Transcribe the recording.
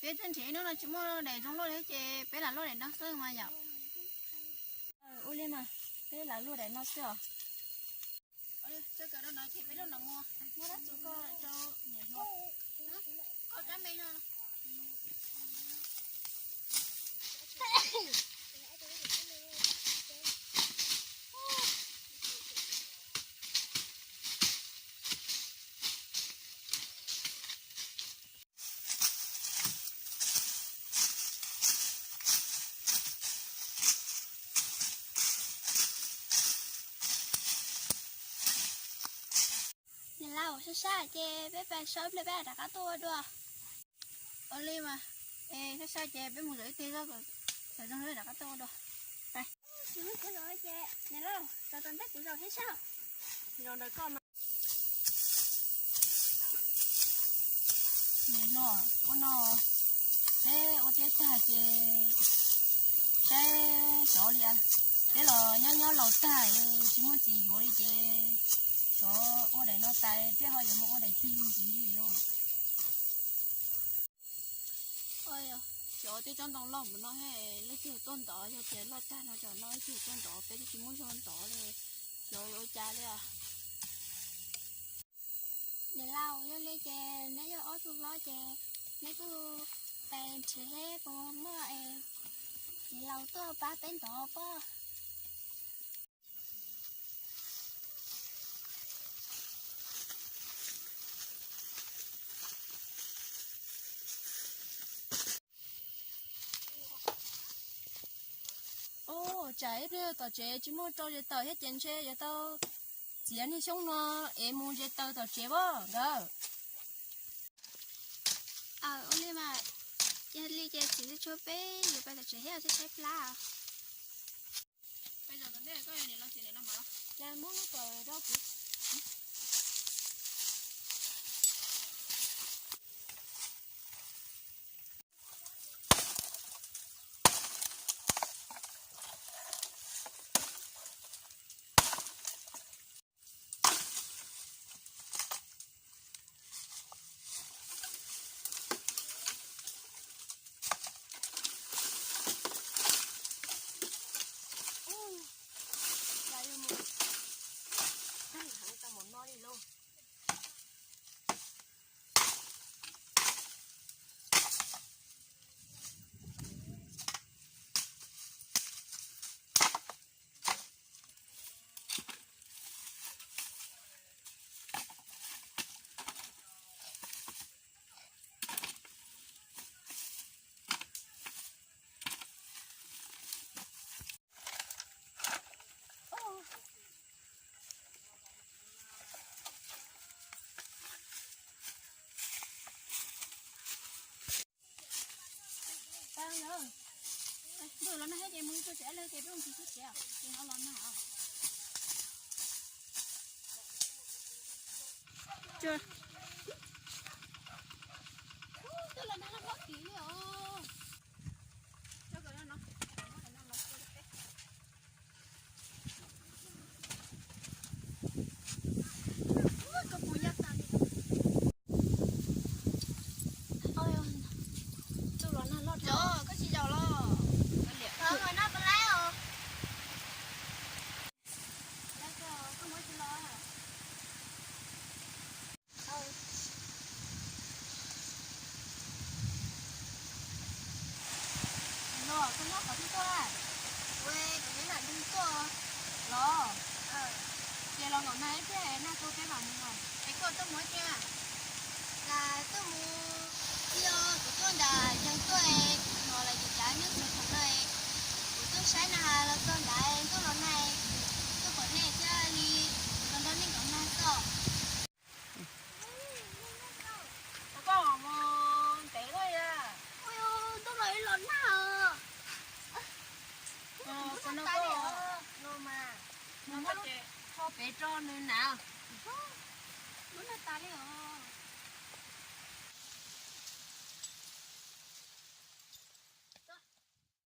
Peb twb nrhiav ib hnub no tsis muaj daim zoo luaj li ces peb lam luaj daim no xwb mas yom. Ua li mas peb lam luaj daim no xwb os. Niam laus, sab sab ces peb pais so ib pliag peb rov qab tuaj ua dua. Ua li mas, es sab sab ces peb mus zaum ib pliag zog, rov qab tuaj ua dua. Niam laus, kuv zaum thiab sab. Niam hlob, ua no peb ua teb tag ces saib xyov li, peb los nyob nyob laus tag tsis muaj txiv yuav li ces xyov ua daim no tas peb ho yuav mus ua daim twg ntxiv li lauj. Xyov tej tsob ntoo loj mus no leej twg tuaj ntov, yog tias loj tag no tsom no leej twg tuaj ntov, peb twb tsis muaj zog ntov li, xyov yuav ua cas li os. Niam laus, yog li ces neb yog ob tug hlob ces neb kuj pais nrhiav seb puas muaj txiv laus tuaj pab peb ntov pob. Ua cas ib pliag tom tsev tsis muaj rau ze taws thiab ces ntshe yuav tau txiav niag xyoob no es mus ze taws tom tsev pob nkawd. Ua li mas, yog li ces txiv tsis tshua peb yuav pais tom tsev thiab saib plab. Ntuj los nag thiab ces mus tso tsev lawm ces peb mus tsev tso tsev os, ces no los nag os. Twb los nag loj hlob kis li os. Koj puas nco tas li? Koj tsis zaum los? Los koj nyob qhov twg tuaj? Ua, kuv nyob nram ntug tuaj los. Ces los nkaum nag ib pliag nag tu peb mam mus. Es koj tuaj mus tiag? Cas tuaj mus, tsis yog kuv tuaj nram Yeeb tuaj, kuv hnov lawv cov cav nyob txog thaum no, kuv tuaj saib na los txog ntawd ntuj los nag, tuaj pom nej thiaj li los nrog nej nkaum nag xwb. Ua koj mus ntev luaj li. Ua, ntuj los ib los nag os. Koj no koj no mas, no koj ces tho pem rau nws hnav. Lub nag tas li os.